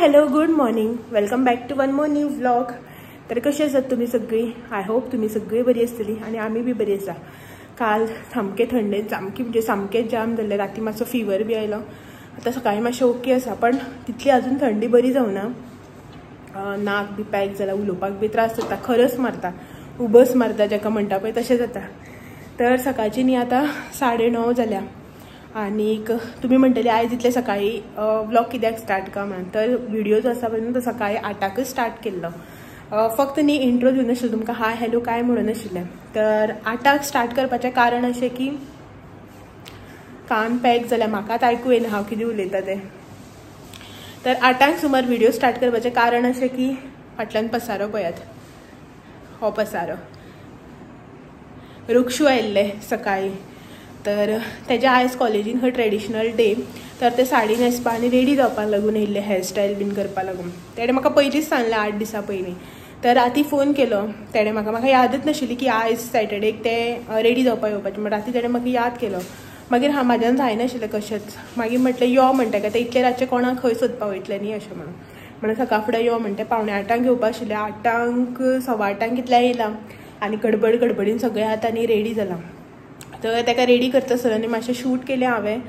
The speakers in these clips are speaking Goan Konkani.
Hello good morning, welcome back to one more new vlog. तर कशी आसात तुमी सगळी? I hope तुमी सगळी बरी आसतली आनी आमी बी बरी आसा. काल सामकें थंडेन सामकी म्हणजे सामकें जाम जाल्लें, राती मातसो फिवर बी आयलो. आतां सकाळीं मातशें ओके आसा, पण तितली अजून थंडी बरी जावना. नाक बी पॅक जाला, उलोवपाक बी त्रास जाता, खरस मारता, उबस मारता जेका म्हणटा पळय तशें जाता. तर सकाळची न्ही आतां 9:30 जाल्या आनीक तुमी म्हणटले आयज इतले सकाळी व्लॉग कित्याक स्टार्ट का म्हणून. तर व्हिडिओ जो आसा पळय तो सकाळी 8क स्टार्ट केल्लो, फक्त न्ही इंट्रो दिवन आशिल्लो तुमकां, हाय हॅलो काय म्हणून आशिल्लें. तर 8क स्टार्ट करपाचें कारण अशें की कान पॅक जाल्या, म्हाकाच आयकूं येना हांव कितें उलयता तें. तर 8क सुमार व्हिडिओ स्टार्ट करपाचें कारण अशें की फाटल्यान पसारो पळयात, हो पसारो रुक्षू आयिल्ले सकाळी. तर तेज्या आयज कॉलेजीन खंय ट्रेडिशनल डे, तर ते साडी न्हेसपा आनी रेडी जावपाक लागून येयल्ले, हेअरस्टायल बीन करपाक लागून. तेणें म्हाका पयलींच सांगलें 8 दिसां पयलीं. तर राती फोन केलो तेणें म्हाका, म्हाका यादच नाशिल्ली की आयज सॅटर्डेक ते रेडी जावपाक येवपाचें. म्हण राती तेणें म्हाका याद केलो. मागीर हांव म्हाज्यान जायनाशिल्लें कशेंच. मागीर म्हटलें यो म्हणटा काय, ते इतले रातचें कोणाक खंय सोदपाक वयतलें न्ही अशें म्हणून. म्हणून सकाळ फुडें यो म्हणटा, 7:45 येवपा आशिल्लें, 8क 8:15 कितल्या येयला आनी गडबड गडबडीन सगळें आतां आनी रेडी जालां. तर ताका रेडी करता आनी मातशें शूट केलें हांवें.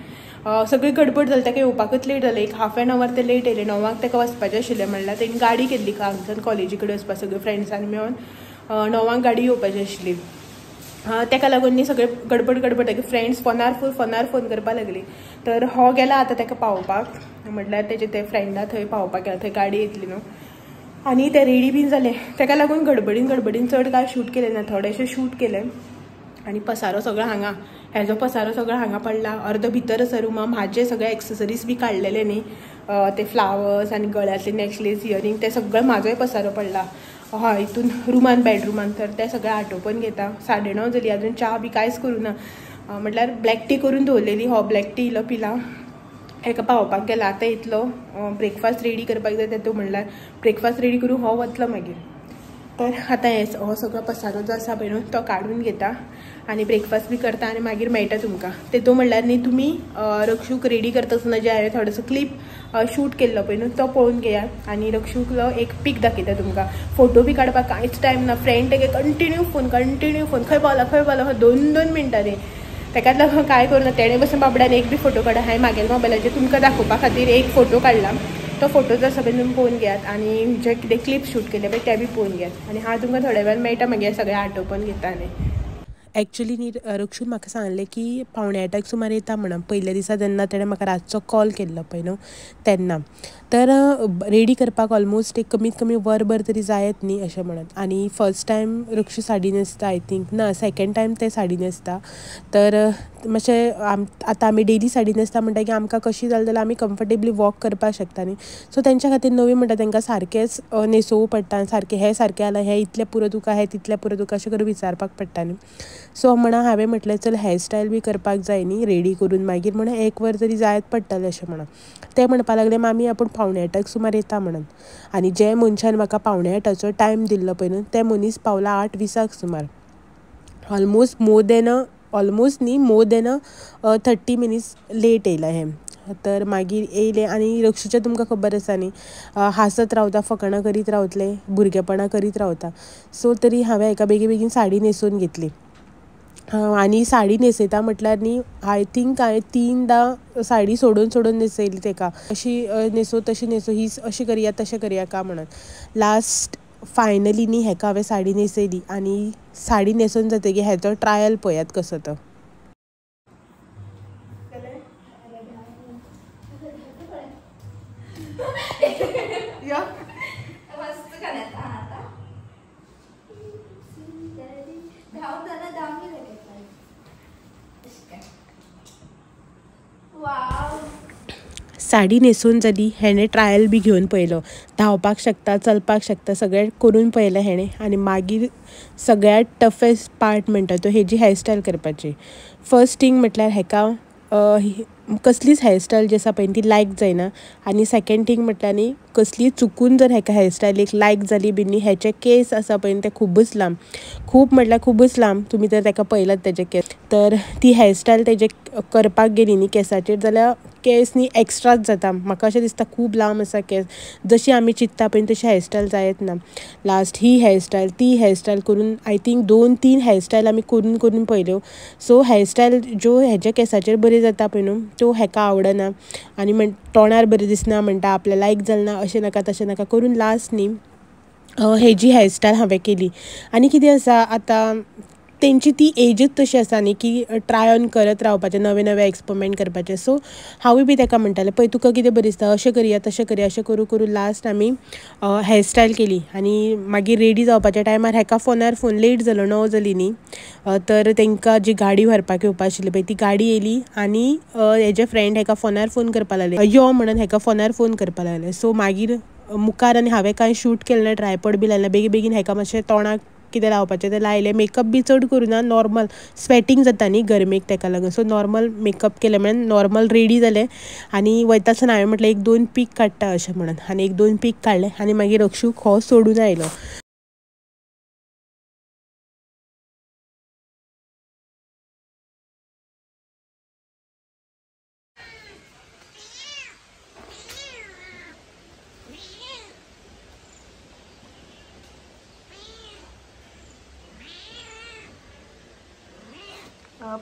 सगळी गडबड जाली, ताका येवपाकच लेट जालें, एक हाफ एन our ते लेट येयले. 9क ताका वचपाचें आशिल्लें, म्हणल्यार तेणी गाडी केल्ली हांगच्यान कॉलेजी कडेन वचपाक, सगळे फ्रेंड्सांनी मेळून 9क गाडी येवपाची आशिल्ली. ताका लागून न्ही सगळे गडबड गडबड, ताका फ्रेंड्स फोनार फोन करपाक लागली. तर हो गेला आतां ताका पावोवपाक, म्हटल्यार तेजे ते फ्रेंडा थंय पावोवपाक गेला, थंय गाडी येतली न्हू. आनी ते रेडी बीन जाले, ताका लागून गडबडीन गडबडीन चड कांय शूट केलें ना, थोडेशें शूट केलें. आनी पसारो सगळो हांगा, हेजो पसारो सगळो हांगा पडला, अर्दो भितर आसा रुमा. म्हाजे सगळे एक्सेसरीज बी काडलेले न्ही, ते फ्लावर्स आनी गळ्यांतले नेकलेस, इयरिंग, ते सगळें म्हाजोय पसारो पडला हय हितून रुमान, बेडरुमान. तर ते सगळें आटोपून घेता. 9:30 जाली, अजून च्या बी कांयच करूं ना, म्हटल्यार ब्लॅक टी करून दवरलेली, हो ब्लॅक टी इलो पिला. हेका पावोवपाक गेला, आतां येतलो, ब्रेकफास्ट रेडी करपाक जाय तेतूं, म्हणल्यार ब्रेकफास्ट रेडी करून हो वतलो मागीर. तर आतां हे हो सगळो पसारो जो आसा पळय न्हू तो काडून घेता आनी ब्रेकफास्ट बी करता आनी मागीर मेळटा तुमकां. तेतूं म्हणल्यार न्ही तुमी रक्षूक रेडी करता आसतना जे हांवें थोडोसो क्लिप शूट केल्लो पळय न्हू तो पळोवन घेयात आनी रक्षूकलो एक पीक दाखयता तुमकां. फोटो बी काडपाक कांयच टायम ना, फ्रेंड तेगे कंटिन्यू फोन कंटिन्यू फोन, खंय पावला खंय पावला, 2-2 मिनटांनी. तेकाच लागून कांय करूं ना, तेणें बसून बाबड्यान एक बी फोटो काडा. हांवें म्हागेल्या मोबायलाचेर तुमकां दाखोवपा खातीर एक फोटो काडला, तो फोटो जो आसा पळय तुमी पळोवन घेयात आनी जे कितें क्लिप शूट केले पळय ते बी पळोवन घेयात. आनी हांव तुमकां थोड्या वेळान मेळटा मागीर सगळें आटोपून घेता. आनी एक्चुली न्ही रक्षून म्हाका सांगलें की 7:45 सुमार येता म्हणून. पयल्या दिसा जेन्ना तेणें म्हाका रातचो कॉल केल्लो पळय न्हू तेन्ना, तर रेडी करपाक ऑलमोस्ट एक कमीत कमी वरभर तरी जायत न्ही अशें म्हणून. आनी फर्स्ट टायम रक्षू साडी न्हेसता, I think ना सेकेंड टायम ते साडी न्हेसता. तर मातशें आतां आमी डेली साडी न्हेसता म्हणटकीर आमकां कशी जाली जाल्यार आमी कम्फर्टेबली वॉक करपाक शकता न्ही. सो तेंच्या खातीर नवी म्हणटा तेंकां सारकेंच न्हेसोवं पडटा, आनी सारकें हें सारकें जालां, हें इतलें पुरो तुका, हें तितलें पुरो तुका, अशें करून विचारपाक पडटा न्ही. सो म्हणून हांवें म्हटलें चल हेअरस्टायल बी करपाक जाय न्ही रेडी करून, मागीर म्हणून एक वर तरी जायत पडटलें अशें म्हणून. ते म्हणपाक लागले मामी आपूण 7:45 सुमार येता म्हणून. आनी जे मनशान म्हाका 7:45 टायम दिल्लो पळय न्हू ते मनीस पावला 8:20 सुमार, ऑलमोस्ट मोर देन ऑलमोस्ट न्ही मोर देन 30 मिनिट्स लेट येयला हें. तर मागीर येयलें आनी रक्षूचें तुमकां खबर आसा न्ही, हांसत रावता, फकाणां करीत रावतलें, भुरगेपणां करीत रावता. सो तरी हांवें हेका बेगीन बेगीन साडी न्हेसोवन घेतली. आनी साडी न्हेसयता म्हटल्यार न्ही I think हांवें 3दां साडी सोडून सोडून न्हेसयली तेका, अशी न्हेसो तशी न्हेसो, ही अशी करया तशें करया का म्हणून. लास्ट फायनली न्ही हेका हांवें साडी न्हेसयली आनी साडी न्हेसून जातकीर हेचो ट्रायल पळयात कसो तो. साडी न्हेसून जाली, हेणें ट्रायल बी घेवन पळयलो, धांवपाक शकता, चलपाक शकता, सगळें करून पळयलें हेणें. आनी मागीर सगळ्यांत टफेस्ट पार्ट म्हणटा तो हेजी हेअरस्टायल करपाची. फर्स्ट थिंग म्हटल्यार हेका कसलीच हेअरस्टायल जी आसा पळय ती लायक जायना. आनी सेकेंड थींग म्हटल्यार न्ही कसली चुकून जर हेका हेअरस्टायलीक लायक जाली बी न्ही, हेचे केस आसा पळय ते खुबूच लांब, खूब म्हटल्यार खुबूच लांब, तुमी तर तेका पळयलात तेजे केस. तर ती हेअरस्टायल तेजे करपाक गेली न्ही केसाचेर जाल्यार केस न्ही एक्स्ट्राच जाता. म्हाका अशें दिसता खूब लांब आसा केस, जशी आमी चिंत्ता पळय तशी हेअरस्टायल जायत ना. लास्ट ही हेअरस्टायल ती हेअरस्टायल करून I think 2-3 hairstyle आमी करून करून पळयल्यो. सो हेअरस्टायल ज्यो हेज्या केसाचेर बरी जाता पळय न्हू त्यो हेका आवडना आनी म्हण तोंडार बरी दिसना म्हणटा, आपल्या लायक जालना, अशें नाका तशें नाका करून लास्ट न्ही हेजी हेअरस्टायल हांवें केली. आनी कितें आसा आतां तेंची ती एजच तशी आसा न्ही की ट्राय ऑन करत रावपाचें, नवे नवे एक्सपेरिमेंट करपाचें. सो हांवूय बी तेका म्हणटालें पळय तुका कितें बरें दिसता अशें करया तशें करया, अशें करूं करूं लास्ट आमी हेअरस्टायल केली. आनी मागीर रेडी जावपाच्या टायमार हेका फोनार फोन लेट जालो, 9 जाली न्ही, तर तेंकां जी गाडी व्हरपाक येवपा आशिल्ली पळय ती गाडी येयली आनी हेजे फ्रेंड हेका फोनार फोन करपाक लागले, यो म्हणून हेका फोनार फोन करपाक लागले. सो मागीर मुखार आनी हांवें कांय शूट केलें ना, ट्रायपॉड बी लायलें, बेगीन बेगीन हेका मातशें तोंडाक कितें लावपाचें तें लायलें. मेकअप बी चड करूं ना, नॉर्मल स्वेटींग जाता न्ही गरमेक तेका लागून, सो नॉर्मल मेकअप केलें म्हणून नॉर्मल रेडी जालें. आनी वयता आसतना हांवें म्हटलें 1-2 पीक काडटा अशें म्हणून, आनी 1-2 पीक काडलें आनी मागीर रक्षूक हो सोडून आयलो.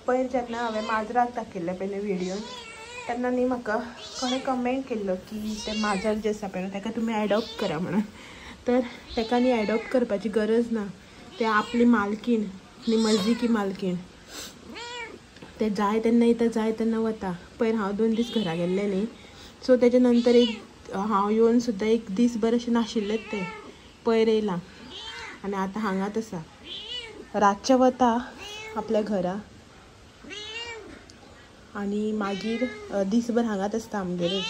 पयर जेन्ना हांवें माजराक दाखयल्लें पळय न्हू व्हिडियोन तेन्ना न्ही म्हाका कोणें कमेंट केल्लो की तें माजर जें आसा पळय न्हू तेका तुमी एडॉप्ट करा म्हणून. तर तेका न्ही एडॉप्ट करपाची गरज ना, तें आपली मालकीण न्ही, मर्जी की मालकीण, तें जाय तेन्ना येता जाय तेन्ना वता. पयर हांव 2 दीस घरा गेल्लें न्ही, सो तेजे नंतर एक हांव येवन सुद्दां एक दीसभर अशें नाशिल्लेंच तें, पयर येयलां आनी आतां हांगाच आसा. रातचें वता आपल्या घरा आनी मागीर दीसभर हांगाच आसता आमगेरूच,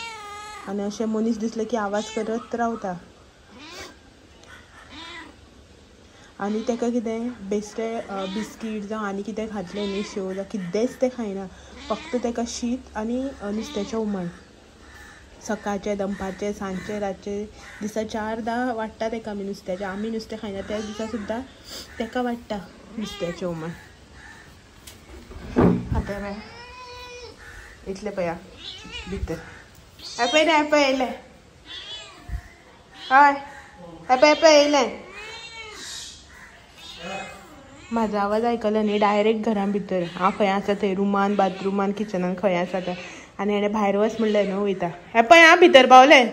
आनी अशें मनीस दिसले की आवाज करत रावता. आनी तेका कितें बेश्टें बिस्कीट जावं आनी कितें घातलें न्ही, शेव जावं कितेंच तें खायना, फक्त तेका शीत आनी नुस्त्याचें हुमण. सकाळचें, दनपारचें, सांजचें, रातचें, दिसा 4दा वाडटा तेका आमी नुस्त्याचें. आमी नुस्तें खायना त्या दिसा सुद्दां तेका वाडटा नुस्त्याचें हुमण. आतां पळय इतलें पळया भितर, हें पळय न्ही, हें पळय येयलें, हय हें पळय पळय येयलें. म्हाजो आवाज आयकलो न्ही डायरेक्ट घरान भितर, हांव खंय आसा थंय रुमान, बाथरुमान, किचनान खंय आसा थंय. आनी हेणें भायर वच म्हणलें न्हू वयता, हें पळय हांव भितर पावलें.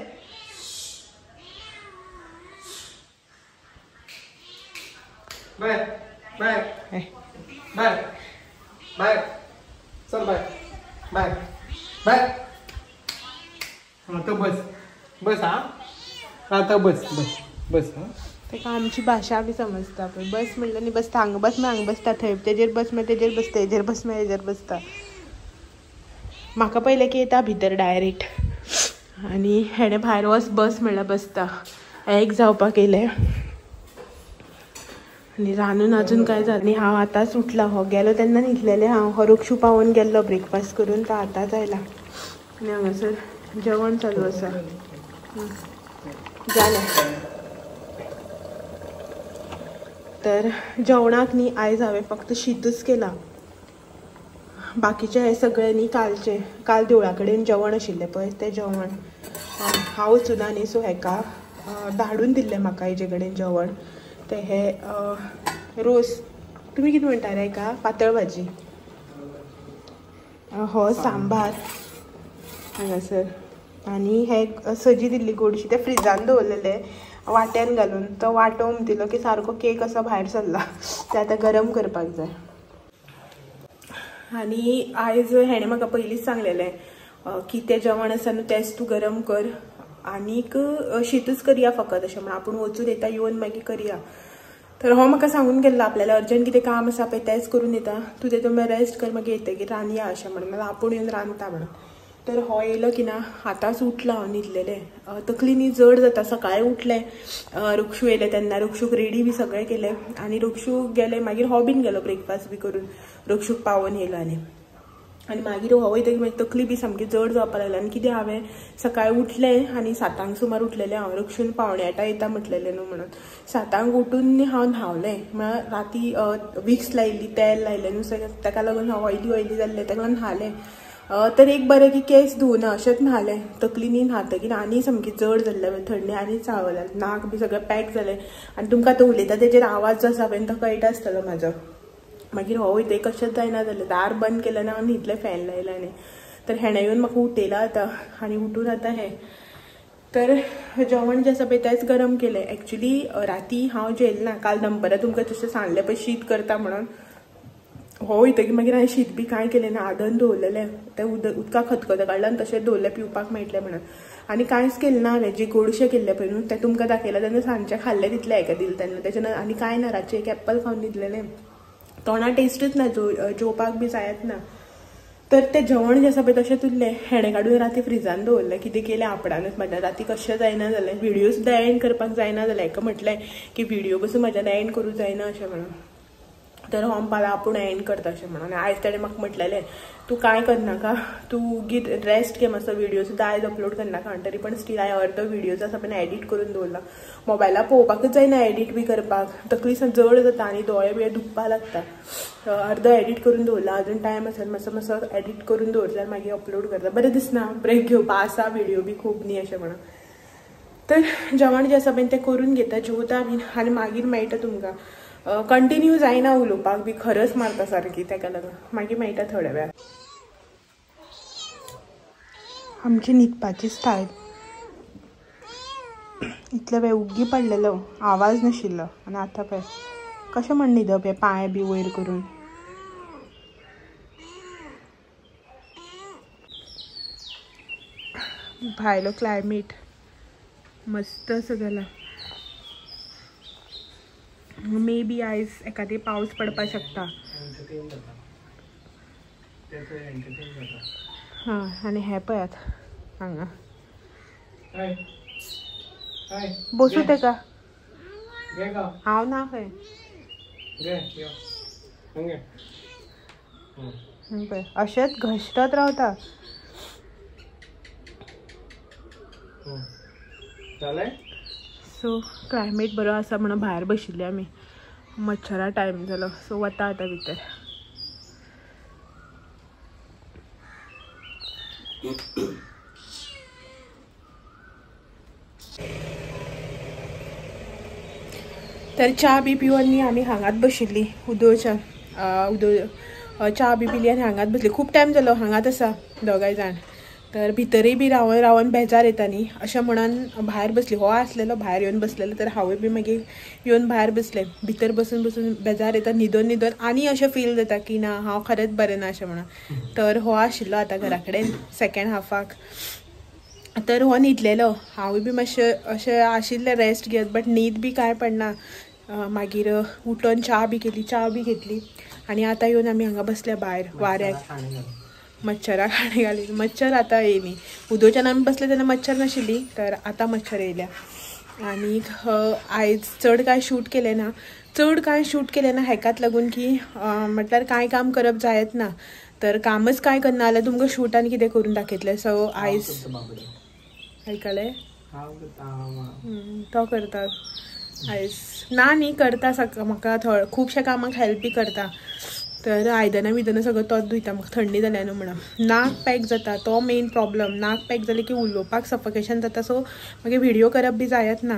बाय बाय बाय बाय चल बाय बाय बाय. हां तो बस बस, हां आतां बस बस बस. हां तेका आमची भाशा बी समजता पळय, बस म्हणलें न्ही बसता, हांगा बस मागीर हांगा बसता, थंय तेजेर बस मागीर तेजेर बसता, हेजेर बस मागीर हेजेर बसता. म्हाका पयलें की येता भितर डायरेक्ट, आनी हेणें भायर वच बस म्हणल्यार बसता. एक जावपाक येयलें आनी रांदून अजून कांय जालें न्ही. हांव आतांच उठलां, हो गेलो तेन्ना न्हिदलेलें हांव, हो रक्षू पावोवन गेल्लो ब्रेकफास्ट करून, तो आतांच आयला. आनी हांगासर जेवण चालू आसा, जालें. तर जेवणाक न्ही आयज हांवें फक्त शीतच केलां, बाकीचें हें सगळें न्ही कालचें, काल देवळा कडेन जेवण आशिल्लें पळय तें जेवण हांव वचुना न्ही, सो हेका धाडून दिल्लें म्हाका हेजे कडेन जेवण. ते हे रोस तुमी कितें म्हणटा रे हेका, पातळ भाजी, हो सांबार हांगासर, आनी हे सजी दिल्ली गोडशी, ते फ्रिजान दवरलेले वाट्यान घालून, तो वांटो दिलो की सारको केक असो भायर सरला, ते आतां गरम करपाक जाय. आनी आयज हेणें म्हाका पयलींच सांगलेलें की तें जेवण आसा न्हू तेंच तूं गरम कर आनीक शीतच करया फकत, अशें म्हणून आपूण वचून येता येवन मागीर करया. तर हो म्हाका सांगून गेल्लो आपल्याला अर्जंट कितें काम आसा पळय तेंच करून येता, तूं तेतून मागीर रेस्ट कर, मागीर येतकीर रांदया अशें म्हणून, नाल्यार आपूण येवन रांदता म्हणून. तर हो येयलो की ना आतांच उठला हांव न्हिदलेलें, तकली न्ही जड जाता. सकाळीं उठलें, रुक्षू येयलें तेन्ना रुक्षूक रेडी बी सगळें केलें आनी रुक्षू गेलें, मागीर हो बीन गेलो ब्रेकफास्ट बी करून, रुक्षूक पावोवन येयलो. आनी आनी मागीर हो वयतकीर मागीर तकली बी सामकी जड जावपाक लागली. आनी कितें हांवें सकाळीं उठलें आनी 7 सुमार उठलेलें हांव, रुक्षून 7:45 येता म्हटलेलें न्हू म्हणून, 7 उठून हांव न्हांवलें, म्हळ्यार राती विक्स लायिल्ली, तेल लायलें न्हू सगळें, ताका लागून हांव ऑयली ऑयली जाल्लें, ताका लागून न्हालें. तर एक बरें की केस धुवना अशेंच न्हालें, तकली न्ही न्हातकीर आनी सामकी जड जाल्लें, थंडी आनी चावलें, नाक बी सगळें पॅक जालें. आनी तुमकां आतां उलयता तेजेर आवाज जो आसा पळय तो कळटा आसतलो म्हाजो. मागीर हो वयता कशेंच जायना जालें, दार बंद केलें ना, न्हिदलें, फॅन लायलें आनी तर हेणें येवन म्हाका उठयलां आतां आनी उठून आतां हें तर जेवण जें आसा पळय तेंच गरम केलें. एक्चुली राती हांव जेलें ना, काल दनपरां तुमकां तशें सांगलें पळय शीत करता म्हणून. हो वयतकीर मागीर हांवें शीत बी कांय केलें ना, आदन दवरलेलें तें उदका खतखतो काडलो आनी तशें दवरलें पिवपाक मेळटलें म्हणून. आनी कांयच केलें ना हांवें, जें गोडशें केल्लें पळय न्हू तें तुमकां दाखयलां तेन्ना सांजचें खाल्लें तितलें हेका दिलें तेन्ना, तेच्या नंतर आनी कांय ना. रातचें एक एप्पल खावन न्हिदलेलें, तोंडा टेस्टूच ना, जेवपाक बी जायत ना. तर तें जेवण जें आसा पळय तशेंच उरलें, हेणें काडून राती फ्रिजान दवरलें. कितें केलें आपणानूच, म्हाज्या राती कशें जायना जालें, व्हिडियो सुद्दां एंड करपाक जायना जालें. हेका म्हटलें की व्हिडियो पसून म्हाज्यान एंड करूं जायना अशें म्हणून. तर हो म्हणपाक आपूण एंड करता अशें म्हणून. आयज तेणें म्हाका म्हटलेलें तूं कांय करनाका, तूं गीत रेस्ट घे मातसो, व्हिडियो सुद्दां आयज अपलोड करनाका. तरी पण स्टील हांवें अर्दो व्हिडियो जो आसा पळय एडिट करून दवरला. मोबायलार पळोवपाकूच जायना एडिट बी करपाक, तकली जड जाता आनी दोळे बिळे दुखपाक लागता. अर्दो एडिट करून दवरला, अजून टायम आसा, मातसो मातसो एडिट करून दवरल्यार मागीर अपलोड करता. बरें दिसना ब्रेक घेवपा आसा व्हिडियो बी खूब न्ही अशें म्हणून. तर जेवण जें आसा पळय तें करून घेता, जेवता बीन आनी मागीर मेळटा तुमकां. कंटिन्यू जायना उलोवपाक बी, खरंच मारता सारकी, तेका लागून मागीर मेळटा थोड्या वेळार. आमची न्हिदपाची स्टायल, इतले वेळ उग्गी पडलेलो, आवाज नाशिल्लो आनी आतां पळय कशें म्हण न्हिदप हें पांय बी वयर करून. भायलो क्लायमेट मस्त असो जाला. मे बी आयज एखादी पावस पडपाक शकता. हां आनी हें पळयात हांगा बसूं तेका, हांव ना खंय. पळय अशेंच घश्टत रावता. सो क्लायमेट बरो आसा म्हणून भायर बशिल्ले आमी, मच्छरा टायम जालो, सो वता आतां भितर. तर च्या बी पिवन न्ही आमी हांगाच बशिल्ली, उदोच्या उदो च्या बी पिली आनी हांगाच बसली. खूब टायम जालो हांगाच आसा दोगांय जाण. तर भितरय बी रावन रावन बेजार येता न्ही अशें म्हणून भायर बसली. हो आसलेलो भायर येवन बसलेलो, तर हांवूय बी मागीर येवन भायर बसलें. भितर बसून बसून बेजार येता, न्हिदोन न्हिदोन आनी अशें फील जाता की ना हांव खरेंच बरें ना अशें म्हणून. तर हो आशिल्लो आतां घरा कडेन सेकेंड हाफाक, तर हो न्हिदलेलो. हांवूय बी मातशें अशें आशिल्लें रेस्ट घेत, बट न्हीद बी कांय पडना. मागीर उठोन च्या बी केली, च्या बी घेतली आनी आतां येवन आमी हांगा बसले भायर वाऱ्याक. मच्छरा खाणे घाली, मच्छर आतां येयली. उदोच्यान आमी बसले तेन्ना मच्छर नाशिल्ली, तर आतां मच्छर येयल्या. आनी आयज चड कांय शूट केलें ना, चड कांय शूट केलें ना हेकाच लागून की म्हटल्यार कांय काम करप जायत ना, तर कामच कांय करना जाल्यार तुमकां शूट आनी कितें करून दाखयतलें. सो आयज आयकलें तो करता आयज ना न्ही करता, म्हाका थोड खुबश्या कामाक हेल्प बी करता. तर आयदनां बियदनां सगळं तोच धुयता, म्हाका थंडी जाल्या न्हू म्हणून. नाक पॅक जाता तो मेन प्रॉब्लम, नाक पॅक जालें की उलोवपाक सफोकेशन जाता, सो मागीर व्हिडियो करप बी जायत ना.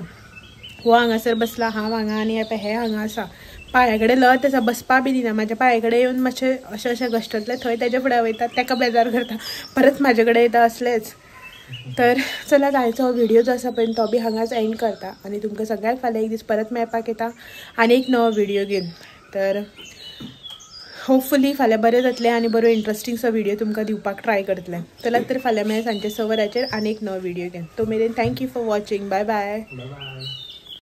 हो हांगासर बसला, हांव हांगा आनी हे हांगा आसा, पांया कडेन लत आसा, बसपा बी दिना. म्हाज्या पांया कडेन येवन मातशें अशें अशें घश्टतलें, थंय तेज्या फुडें वयता, तेका बेजार करता, परत म्हाजे कडेन येता असलेंच. तर चलात आयचो हो व्हिडियो जो आसा पळय तो बी हांगाच एंड करता आनी तुमकां सगळ्यांक फाल्यां एक दीस परत मेळपाक येता आनी एक नवो व्हिडियो घेवन. तर होपफुली फाल्यां बरें जातलें आनी बरो इंट्रस्टिंगसो व्हिडियो तुमकां दिवपाक ट्राय करतलें. चलात तर फाल्यां मेळया सांजचे 6 वरांचेर आनी एक नवो व्हिडियो घेवन. तो मेरेन thank you for watching. Bye bye.